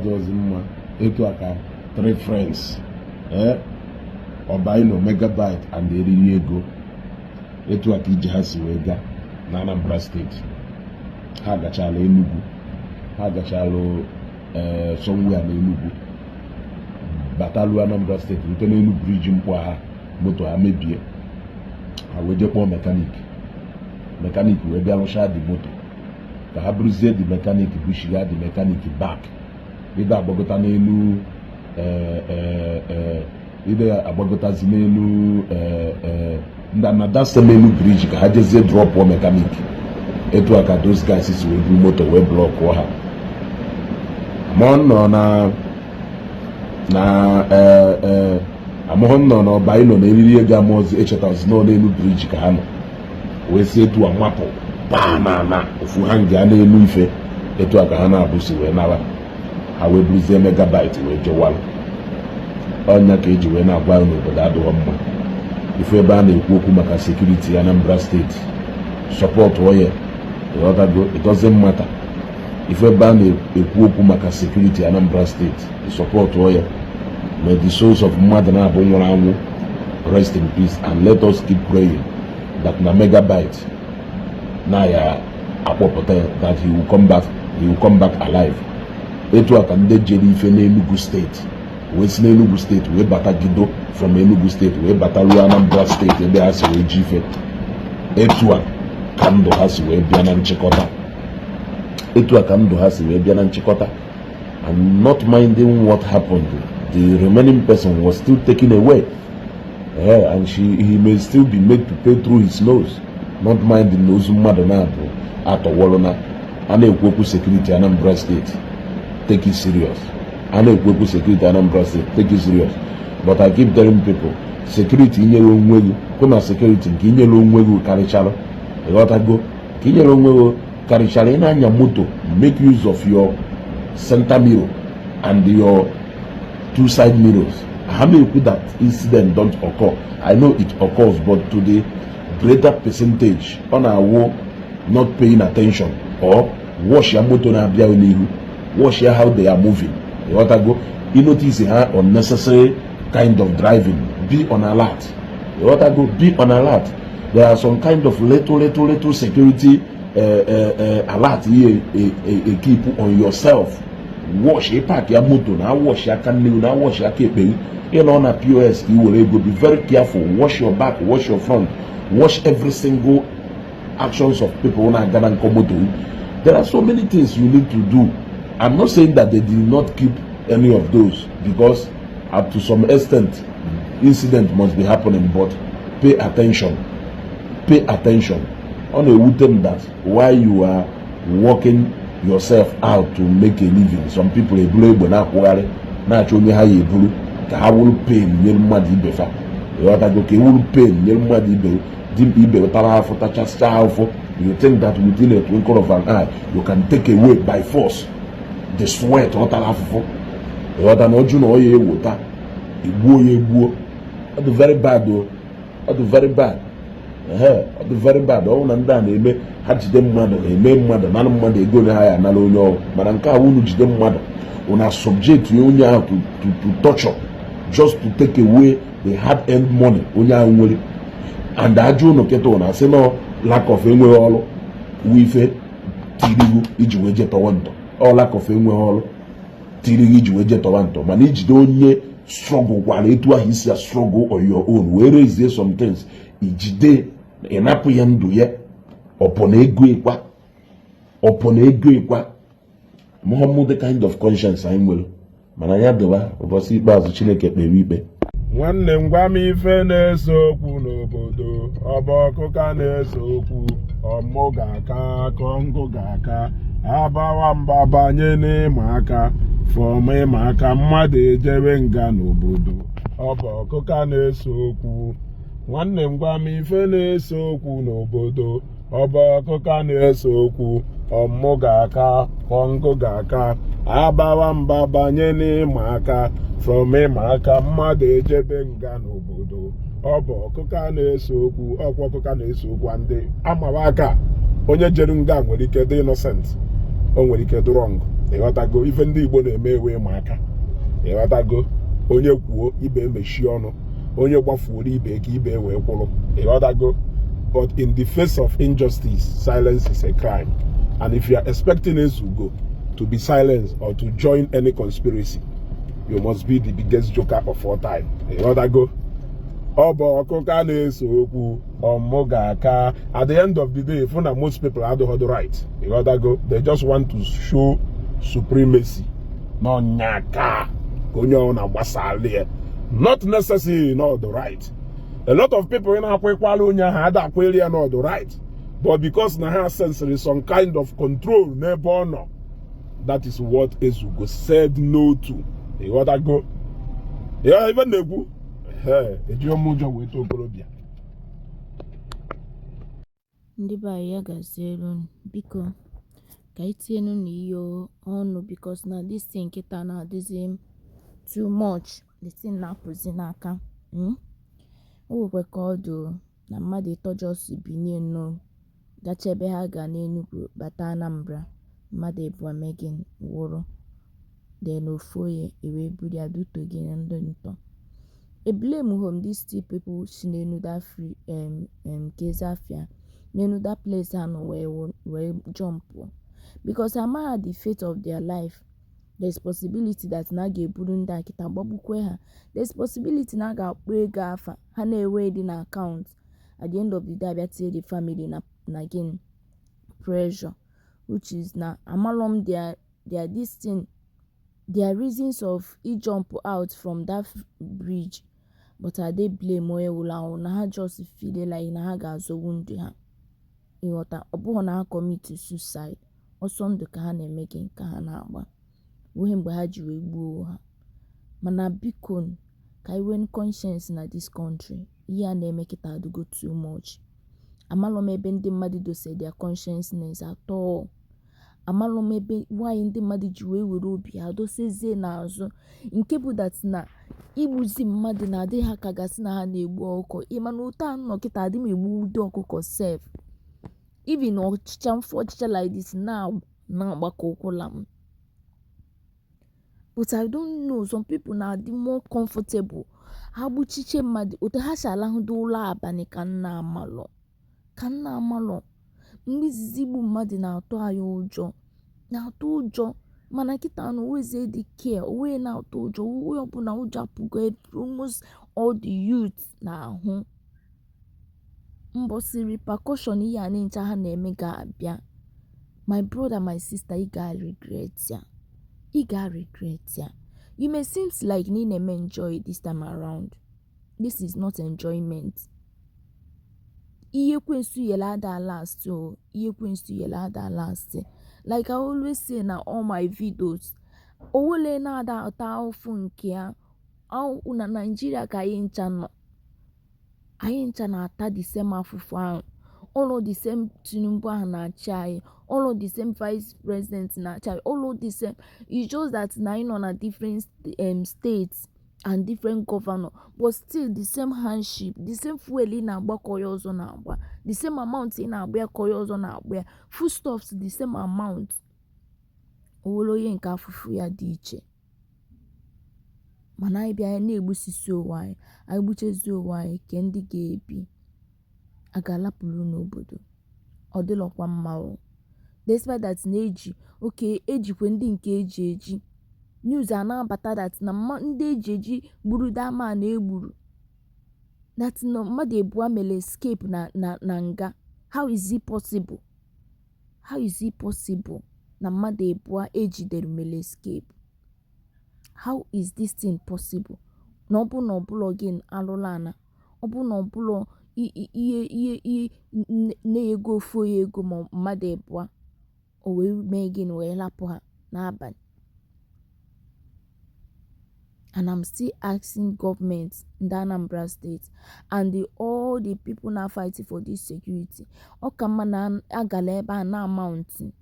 Adịghịzi mma. Etu a ka three friends, Ọbaino, Megabyte and Eriri Ego, etu a ka ije ha si wee gaa na Anambra Steeti. Ha gachala Enugu, ha gachala somewhere na Enugu, bataluo Anambra Steeti, rute n'elu bridge mkpọ ha, moto ha mebie. Ha wee jee kpọọ mechanic. Mechanic wee bịa rụchaa the moto. Ka ha buruzie the mechanic, bushiga the mechanic back, ide agbagota n'elu, ide agbagotazi n'elu ndị na that same elu bridge ka ha jezie dropụọ mechanic. Etu a ka those guys si wee buru moto wee blockụọ ha. Ma ọ nọ na amụghọ nọ na Ọbaino na Eriri Ego amaozi echetazi nọ n'elu bridge ka ha nọ wee si etu a mapụ paa na ofu ha nga n'elu ife. Etu a ka ha na-abụsi wee nara ha, wee buruzie Megabyte wee jewalụ. Ọnya ka eji wee na-agwa ya n'obodo adịghọ mma. Ifu ebe a na-ekwu okwu maka security Anambra Steeti, support ya. Ịghọtago? It doesn't matter. Ifu ebe a na-ekwu okwu maka security Anambra Steeti, support ya. May the souls of mmadụ na-abụ nwụrụ anwụ rest in peace, and let us keep praying that na Megabyte na ya akpọpụta ya, that he will come back, he will come back alive. Etu a ka ndị jere ife n'Enugu Steeti wee si n'Enugu Steeti wee bata gido, from Enugu Steeti wee bata ruo Anambra Steeti ebe ha si wee ji ife. Etu a ka ndụ ha si wee bịa na nchịkọta. Etu a ka ndụ ha si wee bịa na nchịkọta. And not minding what happened, the remaining person was still taken away, and he may still be made to pay through his nose, not minding na ozu mmadụ na-abụ atọwọrọ. Na a na-ekwu okwu security Anambra Steeti, take it serious. A na-ekwu okwu security Anambra Steeti, take it serious. But I keep telling people, security inyere onwe gị kwe na security nke inyere onwe gị karịchara. Ịghọtago? Ka inyere onwe gị karịchara. Ị na-anya moto, make use of your center mirror and your two side mirrors. Ha na-ekwu that incident don't occur. I know it occurs, but to the greater percentage, ọ na-awụ not paying attention or watch ya moto na-abịa n'ihu, watch ya how they are moving. Ịghọtago? Ị notice ha unnecessary kind of driving, be on alert. Ịghọtago? Be on alert. There are some kind of little little little security alert ihe a keep on yourself. Watch ị park ya moto na watch aka nne na watch aka ekpe gị. Ị nọ na POS ka ị were ego, be very careful. Watch your back, watch your front, watch every single actions of people na-aga na nkọ moto. There are so many things you need to do. I'm not saying that they did not keep any of those, because up to some extent incident must be happening, but pay attention, pay attention. Ọ na-ewute m that while you are working yourself out to make a living, some people eburu egbe na-akwụgharị na-achọ onye ha ya eburu ka ha wuru pain nyere mmadụ ibe fa. Ịghọtago? Ka ewuru pain nyere mmadụ ibe dimkpa ibe tara afụ, tachasịcha afụ. You think that within a twinkle of an eye you can take away by force the sweat ọ tara afụfụ. Ịghọta na ọjụ na ọ ya ewota egbuo ya egbuo. Ọ dị very bad o. Ọ dị very bad. Ehe, ọ dị very bad. Ọ bụ na ndị a na-eme, ha jide mmadụ, eme mmadụ, nara mmadụ ego na ha ya anara onye ọrụ. Mana nke a, unu jide mmadụ, una subject ya onye ahụ to torture just to take away the hard earned money onye ahụ nwere. And ajụ ụnụ kịta, ụnụ asị nọ lack of enweghị ọrụ wu ife tirigu iji wee je tọwa ntọ. Ọ lack of enweghị ọrụ tirigu iji wee je tọwa ntọ. Mana ijide onye struggle kwara etu ahụ isi ya struggle on your own wee raise some things, ijide ịnapụ ya ndụ ya. Ọpụ na ego ịkwa, ọpụ na ego ịkwa. Muhammad, the kind of conscience anyị nwere, mana ya dịwa ụbọchị ikpeazụ Chineke kpere ikpe. Nwanne m, gwa m ife na-ese okwu n'obodo. Ọ bụ ọkụka na-ese okwu, ọmụ ga-aka kọngụ ga-aka abawa mba banye n'ịma aka from ịma aka mmadụ ejebe nga n'obodo. Ọ bụ ọkụka na-ese okwu. Nwanne m, gwa m ife na-ese okwu n'obodo. Ọ bụ ọkụka na-ese okwu, ọmụ ga-aka kọngụ ga-aka abawa mba banye n'ịma aka from ịma aka mmadụ ejebe nga n'obodo. Ọ bụ ọkụka na-ese okwu. Ọkwa ọkụka na-ese okwu. Ndị amawa aka onye jere nga nwere ike dị innocent, o nwere ike dị wrong. Ịghọtago? Ife ndị Igbo na-eme ewe ịma aka. Ịghọtago? Onye kwuo, ibe emechi ọnụ. Onye gbafuoro ibe ka ibe wee kwụrụ. Ịghọtago? But in the face of injustice, silence is a crime. And if you are expecting Ezugo to be silenced or to join any conspiracy, you must be the biggest joker of all time. Ịghọtago? Ọ bụ ọkụka na-ese okwu ọmụ ga-aka. At the end of the day, fụ na most people adịghị right. Ịghọtago? They just want to show supremacy n'ọnya ka onye ọ na-agbasala ya, not necessarily not the right. A lot of people na-akwa ịkwala onye ahụ ada akwere ya not the right, but because na ha sensiri some kind of control n'ebe ọ nọ. That is what Ezugo said no to. Ịghọtago ya? Ife na-ekwu, eji ọmụ ụjọ wee too okorobịa. Ndị be anyị, ya gaziere unu. Biko, ka anyị tinyenu n'ihe ọnụ, because na this thing kịta na-adịzi too much. The thing na-apụzi n'aka. O nwekwe ka ọ dị na mmadụ ịtọ just binie nnọọ gacha ebe ha ga n'Enugu bata Anambra, mmadụ ịbụọ mee gịnị? Nwụrụ. Then ofu onye ewee buru ya duto gị ndị ntọ. E blame hom these two people si n'enu that free Kezafia n'enu that place ha nọ wee jump, because amaghị the fate of their life. There's possibility that na a ga-eburu ndị a kịta gbagbukwe ha. There's possibility na a ga-akpọ ego afa ha na-enwe dị na account. At the end of the day, abịa tinye the family na gịnị? Pressure, which is na amalọ m their this thing, their reasons of i jump out from that bridge. But I dey blame onye nwụrụ anwụ na ha just feel like na ha ga-azọgbu ndụ ha. Ịghọta? Ọ bụghị na ha commit suicide. Ọsọ ndụ ka ha na-eme gị ka ha na-agba nweghị mgbe ha ji wee gbuo ha. Mana biko, ka anyị nwee conscience na this country. Ihe a na-eme kịta adịgo too much. Amalọ m ebe ndị mmadụ dose their consciousness at all. Amalọ m ebe nwaanyị ndị mmadụ ji wee were obi ha dosezie n'azụ, nke bụ that na igbuzi mmadụ na-adị ha ka gasị na ha na-egbu ọkụkọ. Ị ma na otu a nọ kịta, adị m egbu ụdị ọkụkọ sef. Even ọchịcha mfu ọchịcha like this now na-agbakọ ụkwụla m. But I don't know, some people na-adị more comfortable ha gbuchiche mmadụ. Otu ha si alahụdo ụlọ abalị ka nna amalọ, ka nna amalọ. Mgbe izizi, igbu mmadụ na-atụ anyị ụjọ, na-atụ ụjọ, mana kịta na onwezie dị care onwe na-atụ ụjọ. Onye ọbụla ụjọ apụgo almost all the youth na-ahụ mbọsị repercussion ihe a ncha ha na-eme ga-abịa. My brother, my sister, ị ga-regret ya, ị ga-regret ya. You may seems like na ị na-eme enjoy this time around. This is not enjoyment. Ihe ekwensu yele ada last o. Ihe ekwensu yele ada last. Like I always say na all my videos, owele na-ada ata ahụfụ nke ya na Nigeria ka anyị ncha nọ. Anyị ncha na-ata the same afụfụ ahụ. All the same Tinubu ahụ na-achị anyị, all the same vice president na-achị anyị, all the same. It's just that na anyị nọ na different states and different governor, but still the same hardship, the same fuel ị na-agba ka onye ọzọ na-agba, the same amount ị na-agba ya ka onye ọzọ na-agba ya, foodstuffs the same amount. O nwere onye nke afụfụ ya dị iche? Mana anyị bịa na-egbusisi onwe anyị, anyị gbuchezie onwe anyị, ke ndị ga-ebi a ga-alapụrụ n'obodo. Ọ dịlọkwa mma o. Despite that na-eji oke ejikwe ndị nke eji eji, news a na-abata that na ndị eji eji gburu that man egburu, that na mmadụ abụọ mere escape na nga. How is it possible? How is it possible na mmadụ abụọ ejidere mere escape? How is this thing possible? Na ọ bụ na ọbụlọ gị alụla ana, ọ bụ na ọbụlọ ihe na-ego ofu onye ego ma mmadụ abụọ, o wee mee gịnị wee lapụ ha n'abalị? And I'm still asking government ndị Anambra State and all the people na fighting for this security, ọ ka mma na agala ebe a na mountain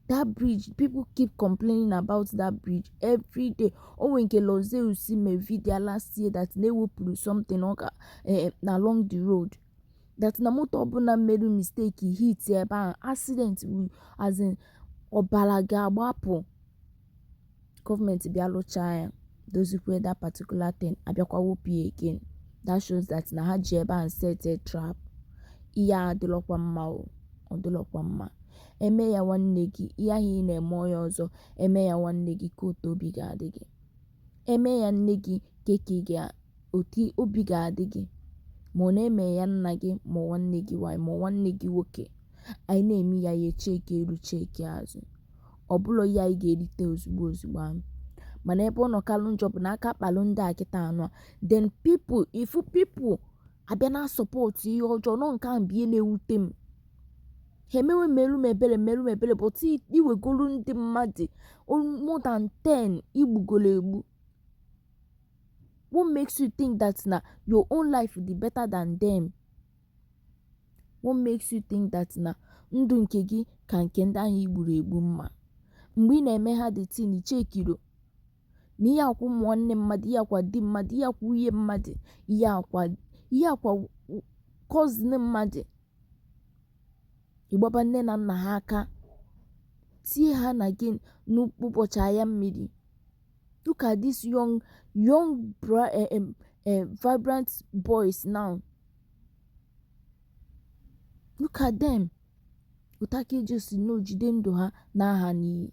that bridge. People keep complaining about that bridge every day. O nwere nke Lozeus mee video last year that na-ewepụrụ something ọ ga along the road, that na moto ọbụla mere mistake hit ebe ahụ, accident will, as in, ọbara ga-agbapụ. Gọọmenti bịa lụchaa ya, dozikwe that particular thing, abịakwa wepụ ya again. That shows that na ha ji ebe ahụ set a trap. Ihe a adịlọkwa mma o, ọ dịlọkwa mma. Eme ya nwanne gị ihe ahụ ị na-eme onye ọzọ, eme ya nwanne gị, ka otu obi ga-adị gị. Eme ya nne gị, ke ka ị ga otu obi ga-adị gị. Ma ọ na-eme ya nna gị, ma nwanne gị nwaanyị, ma nwanne gị nwoke. Anyị na-eme ya, ya echeki elu, cheki azụ. Ọ bụlọ ihe anyị ga-erite ozugbo ozugbo ahụ. Mana ebe ọ nọkalụ njọ bụ na aka kpalụ ndị a kịta anụ a, then people ifu people abịa na support ihe ọjọọ nọ. Nke ahụ bụ ihe na-ewute m. Ha emewe melu m ebere, melu m ebere, but iwegolu ndị mmadụ more than 10 igbugolo egbu. What makes you think that na your own life dị better than them? What makes you think that na ndụ nke gị ka nke ndị ahụ igburu egbu mma? Mgbe ị na-eme ha the thing, ichekiro na ihe akwa ụmụ nwanne mmadụ, ihe akwa di mmadụ, ihe akwa nwunye mmadụ, ihe akwa cousin mmadụ. Ịgbaba nne na nna ha aka, tie ha na gị n'ụbọchị anya mmiri. Look at these young young vibrant boys now. Look at them. Otu aka eji si na jide ndụ ha n'aha n'iyi.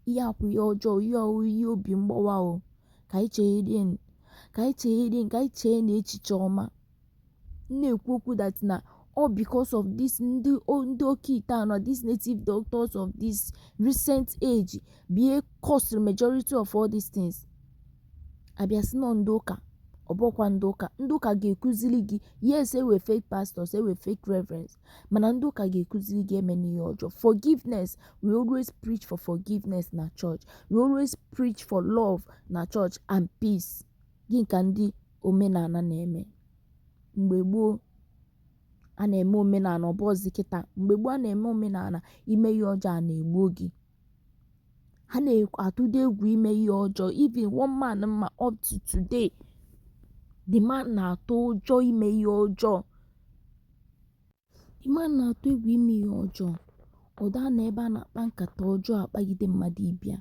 Ihe akwa ihe ọjọọ, ihe ọwụ, ihe obi mgbawa o. Ka anyị chegherie, ka anyị chegherie, ka anyị chee na echiche ọma. M na-ekwu okwu that na all because of this ndị oke ite anọ, these native doctors of this recent age, bụ ihe cause majority of all these things. Abịa sị nọ ndị ụka, ọ bụkwa ndị ụka. Ndị ụka ga-ekuzili gị, yes, ewe fake pastors, ewe fake reverends, mana ndị ụka ga-ekuzili gị eme n'ihe ọjọọ. Forgiveness, we always preach for forgiveness na church, we always preach for love na church and peace. Gị ka ndị omenala na-eme? Mgbe gboo a na-eme omenala, ọ bụghịzi kịta. Mgbe gboo a na-eme omenala, ime ihe ọjọọ a na-egbu gị. Ha na-atụdo egwu ime ihe ọjọọ. Even one man ma, up to today, the man na-atụ ụjọ ime ihe ọjọọ. The man na-atụ egwu ime ihe ọjọọ. Ọ daa na ebe a na-akpa nkata ọjọọ, akpagide mmadụ ibia,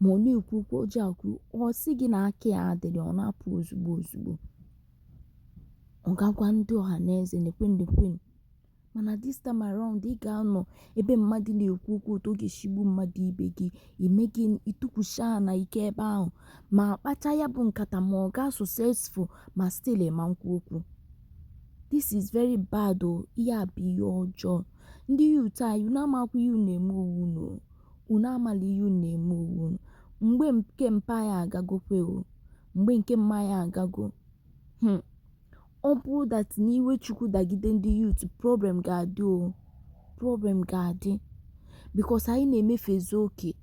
ma ọ na-ekwu okwu ọjọọ akwu, ọ sị gị na aka ya adịrị, ọ na-apụ ozugbo ozugbo. Ọ gagwa ndị ọha na eze nekwe nekwe. Mana this time around, ị ga-anọ ebe mmadụ na-ekwu okwu otu ọ ga-esi gbu mmadụ ibe gị, ime gị ịtụkwusi na ike ebe ahụ, ma kpacha ya bụ nkata, ma ọ gaa successful, ma still ma nkwu okwu. This is very bad o. Ihe a bụ ihe ọjọọ. Ndị youth anyị, unu amakwa ihe unu na-eme onwe unu o. Unu amala ihe unu na-eme onwe unu. Mgbe nke mpa anyị agagokwe o, mgbe nke mma anyị agago. Ọ bụrụ that na iwe Chukwu dagide ndị youth, problem ga-adị o, problem ga-adị, because anyị na-emefezi oke.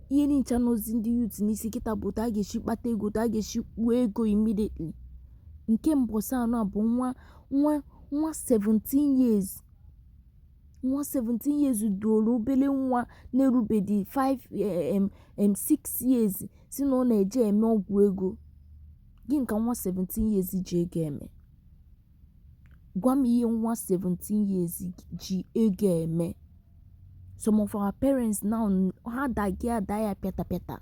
Ihe nicha n'ozi ndị youth n'isi kịta bụ otu a ga-esi kpata ego, otu a ga-esi kpuo ego immediately. Nke mbọsị anọ a bụ nwa 17 years, nwa 17 years duoro obere nwa na-erubedi 5 6 years, si na ọ na-eje eme ọgwụ ego. Gịnị ka nwa 17 years ji ego eme? Gwa m ihe nwa 17 years ji ego eme. Some of our parents now, ha dagia ada ya pịata pịata.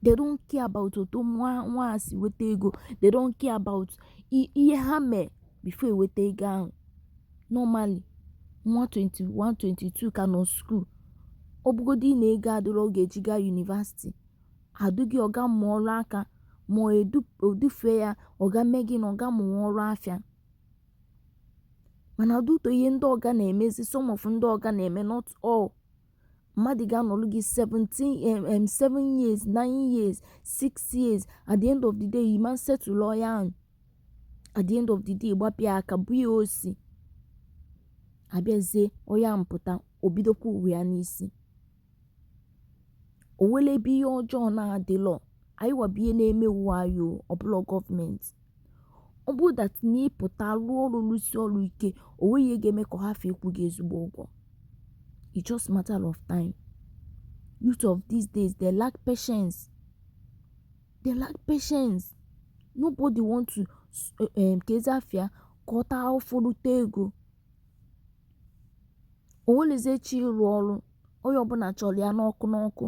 They don't care about otu nwa ha si weta ego. They don't care about ihe ha mee before eweta ego ahụ. Normally, nwa 21, 22 ka nọ school. Ọ bụgodi na ego adịrọ ọ ga-eji gaa university, adụghị ọga mụọ ọrụ aka, ma odufee ya ọga mee gị na ọga mụọ ọrụ afịa. Mana due ihe ndị ọga na-emezi, some of ndị ọga na-eme, not all, mmadụ ga-anọlụ gị 17 7 years, 9 years, 6 years. At the end of the day, you man settle ọya ahụ. At the end of the day, gbapịa aka bụ ya osi, abịazie ọya mpụta, o bidokwa uwe ya n'isi. O nwere ebe ihe ọjọọ na-adịlọ? Anyị wabụ ihe na-eme ụwa anyị o, ọbụla gọọmenti. Ọ bụrụ that na ịpụta rụọ ọrụ, rụsie ọrụ ike, o nweghị ihe ga-eme ka ọ hafụ ịkwụ gị ezigbo ụgwọ. It's just matter of time. Youth of these days, they lack patience, they lack patience. Nobody want to ka ezi afịa ka ọ taa ụfụ rute ego. O nwerezie chi ịrụ ọrụ. Onye ọbụla chọrọ ya n'ọkụ n'ọkụ.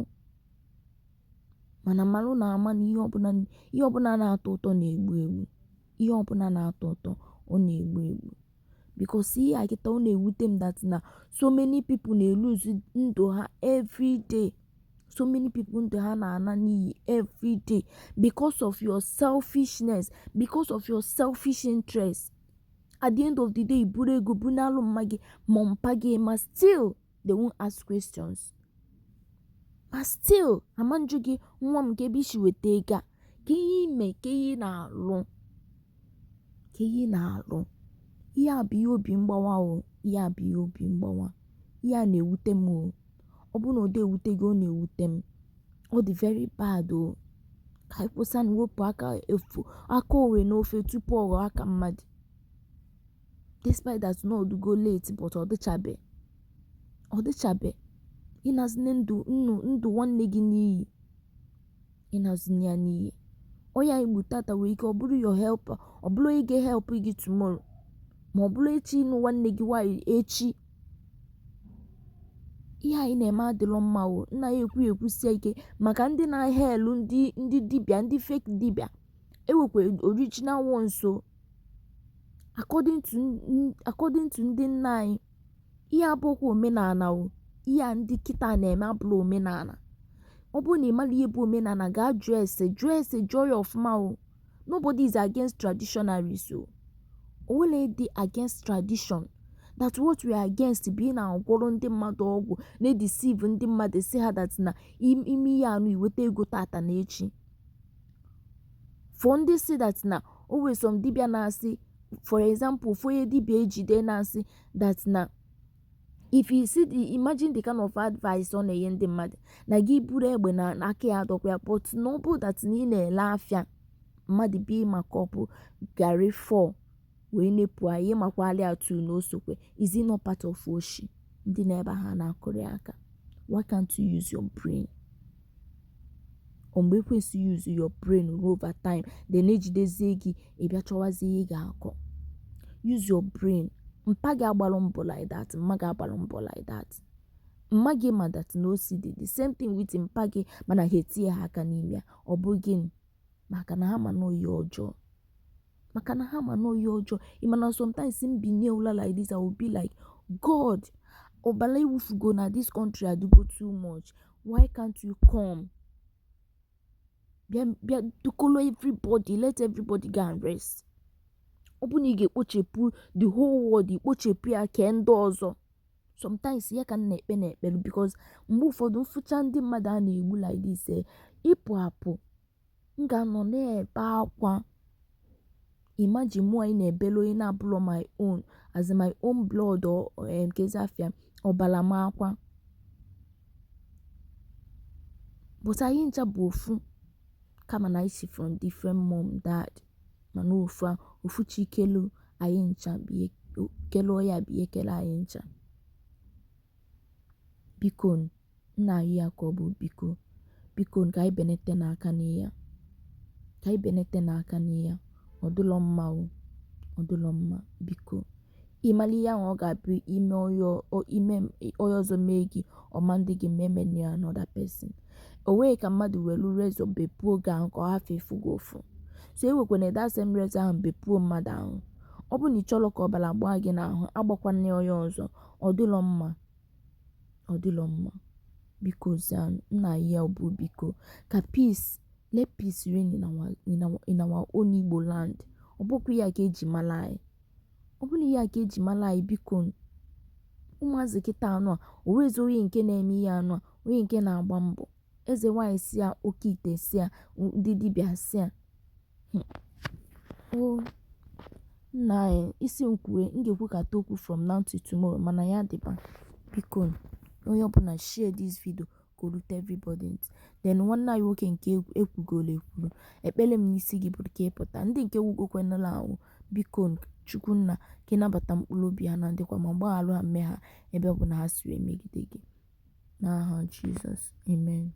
Mana malụ na ama na ihe ọbụla na-atọ ụtọ na-egbu egbu. Ihe ọbụla na-atọ ụtọ, ọ na-egbu egbu. Because ihe a kịta, ọ na-ewute m that na so many people na-elose ndụ ha every day. So many people, ndụ ha na-ana n'iyi every day because of your selfishness, because of your selfish interest. At the end of the day, iburu ego bunalụ mma gị ma mpa gị, ma still they won't ask questions, ma still ama njụ gị, nwa m, ka ebe isi weta ego a, ka ihe ime, ka ihe ị na-alụ, ka ihe ị na-alụ. Ihe a bụ ihe obi mgbawa o. Ihe a bụ ihe obi mgbawa. Ihe a na-ewute m o. Ọ bụrụ na ọ dị ewute gị, ọ na-ewute m. Ọ dị very bad o. Ka anyị kwụsị na wepụ aka efu aka onwe n'ofe tupu ọ ghọọ aka mmadụ. Despite that na ọ dịgo late, but ọ dịchabe, ọ dịchabe. Ịnazine ndụ nnu ndụ nwanne gị n'iyi, ịnazine ya n'iyi. Onye anyị gbu tata nwere ike ọ bụrụ your helper, ọ bụrụ onye ga-help gị tomorrow, ma ọ bụrụ echi ịnụ nwanne gị nwaanyị echi. Ihe anyị na-eme adịrọ mma o. Nna ya ekwu ekwusie ike maka ndị na-ahelu ndị dibịa, ndị fake dibịa. Ewekwa original ones o. According to ndị nna anyị, ihe abụọkwa omenala o. Ihe a ndị kịta na-eme abụrụ omenala. Ọ bụrụ na ị mara ihe bụ omenala, gaa jụọ ese, jụọ ese, jụọ ya ọfụma o. Nobody is against traditionalists o. Onwere dị against tradition. That what we are against bụ ị na-agwọrọ ndị mmadụ ọgwụ, na-edeceive ndị mmadụ, si ha that na ime ihe anụ iweta ego tata na echi. For ndị si that na o nwere some dibịa na-asị, for example, for onye dibịa ejide na-asị that na if you see the, imagine the kind of advice ọ na-enye ndị mmadụ, na gị buru egbe na aka ya adọkwa ya, but na ọ bụ that na ị na-ele afịa, mmadụ bịa maka ọpụ garị 4 wee nepụ anyị makwali atụ na osokwe. Is it not part of oshi? Ndị na-ebe ha na-akụrị aka. Why can't you use your brain? Ọ mgbe ekwesị use your brain ruo over time, then ejidezie gị, ị bịa chọwazie ihe ị ga-akọ. Use your brain. Mpa gị agbalụ mbọ like that, mma gị agbalụ mbọ like that. Mma gị ma that na osi dị the same thing with mpa gị, mana ha etinye ha aka n'ime ya. Ọ bụ gịnị? Maka na ha ma na ihe ọjọọ, maka na ha ma na ihe ọjọọ. Ị ma na sometimes m binie ụla like this, I will be like, God, ọbara iwufugo na this country adịgo too much. Why can't you come, bịa bịa dukolo everybody, let everybody go and rest? Ọ bụ na ị ga-ekpochepụ the whole world, ikpochepụ ya kee ndị ọzọ. Sometimes ya ka m na-ekpe n'ekpere, because mgbe ụfọdụ mfụcha ndị mmadụ a na-egbu like this, ịpụ apụ, m ga-anọ na-ebe akwa. Imagine mụ anyị na-ebele onye na-abụrọ my own, as in my own blood or nkezi afịa ọbara m akwa. But anyị ncha bụ ofu, kama na anyị si from different mom, dad, mana ofu ofu chi kelu anyị ncha bụ ihe kelu ya, bụ ihe kele anyị ncha. Biko, nna anyị, ya ka ọ bụ, biko, biko, ka anyị benete n'aka n'ihe a, ka anyị benete n'aka n'ihe a. Ọ dịlọ mma o, ọ dịlọ mma. Biko, ịmala ihe ahụ ọ ga-abụ ime onye ime onye ọzọ mee gị, ọma ndị gị ma emena ya another person. O nweghị ka mmadụ welu razor bepuo gị ahụ ka ọ hafụ ịfụ gị ụfụ. So ewekwana that same razor ahụ bepuo mmadụ ahụ. Ọ bụrụ na ị chọrọ ka ọbara gbaa gị n'ahụ, agbakwana ya onye ọzọ. Ọ dịlọ mma, ọ dịlọ mma. Biko zianụ, nna ya bụ, biko, ka peace, let peace reign in our own Igbo land. Ọ bụkwa ya ka eji mara anyị, ọ bụrụ ya ka eji mara anyị. Biko, ụmụazị kịta anụ a, o nwezi onye nke na-eme ihe anụ a, onye nke na-agba mbọ. Eze nwaanyị si ya, oke ite si ya, ndị dibịa si ya. O nna anyị, isi m kwue, m ga-ekwukata okwu from now to tomorrow, mana ya dịba. Biko, onye ọbụla share this video ka o rute everybody ntị. Then nwanne anyị nwoke nke ekwugoro ekwuru, ekpere m n'isi gị bụ ka ị pụta. Ndị nke wugokwenụla anwụ, biko, Chukwunna ka ịnabata mkpụrụ obi ha na ndịkwa ma gbagharụ ha mmehie ha ebe ọ bụ na ha siri emegide gị. N'aha Jizọs, amen.